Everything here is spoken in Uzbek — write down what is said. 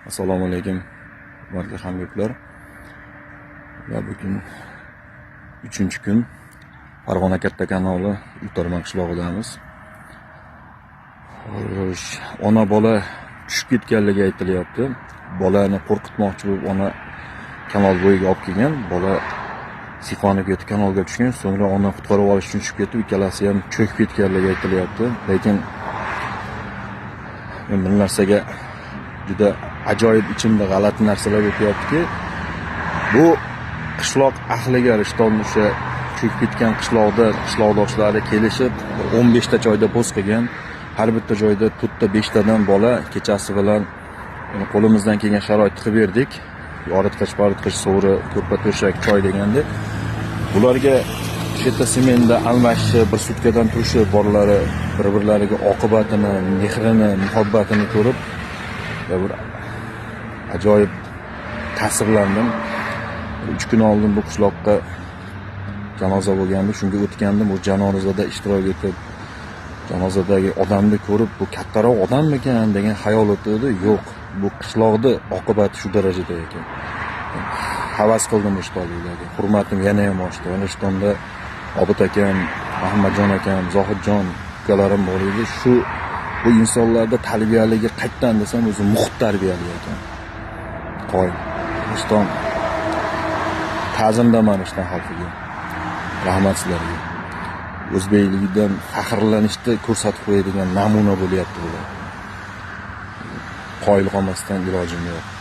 Assalomu alaykum, hurmatli hamyurtlar. Va bugun 3-kun Farg'ona katta kanali, Uytarma qishlog'idamiz. Xo'sh, ona bola tushib ketganligi aytilyapti. Bolani qo'rqitmoqchi bo'lib ona kanal bo'yiga olib kelgan. Bola siyqonib ketib kanalga tushgan, so'ngra ona qutqarib olish uchun tushib ketib, ikkalasi ham cho'kib ketganligi aytilyapti. Lekin men bu narsaga juda ajoyib, ichimda g'alati narsalar o'tyaptiki, bu qishloq ahliga, Rishton o'sha cho'kib ketgan qishloqda qishloqdoshlari kelishib bir 15 ta joyda post qilgan. Har bitta joyda to'rtta, beshtadan bola kechasi bilan yani qo'limizdan kelgan sharoitni qilib berdik, yoritgich, poritgich, so'ri, ko'rpa to'shak, choy degandek. Bularga shu yerda semenda almashishib, bir sutkadan turishib, bolalari bir birlariga oqibatini, mehrini, muhabbatini ko'rib va bir ajoyib ta'sirlandim. 3 kun oldin bu qishloqqa janoza bo'lgandi, shunga o'tgandim. U janozada ishtirok etib, janozadagi odamni ko'rib, bu kattaroq odammikan degan xayol o'tdi. Yo'q, bu qishloqni oqibati shu darajada ekan. Havas qildim rishtonliklarga, hurmatim yana ham oshdi. Rishtonda Obid akam, Ahmadjon akam, Zohidjon ukalarim bor edi. Shu bu insonlarda tarbiyaligi qayerdan desam, o'zi muhit tarbiyali ekan. Qoyil, Rishton, ta'zimdaman Rishton xalqiga. Rahmat sizlarga. O'zbekligidan faxrlanishni ko'rsatib qo'yadigan namuna bo'lyapti bular. Qoyil qolmasdan ilojim yo'q.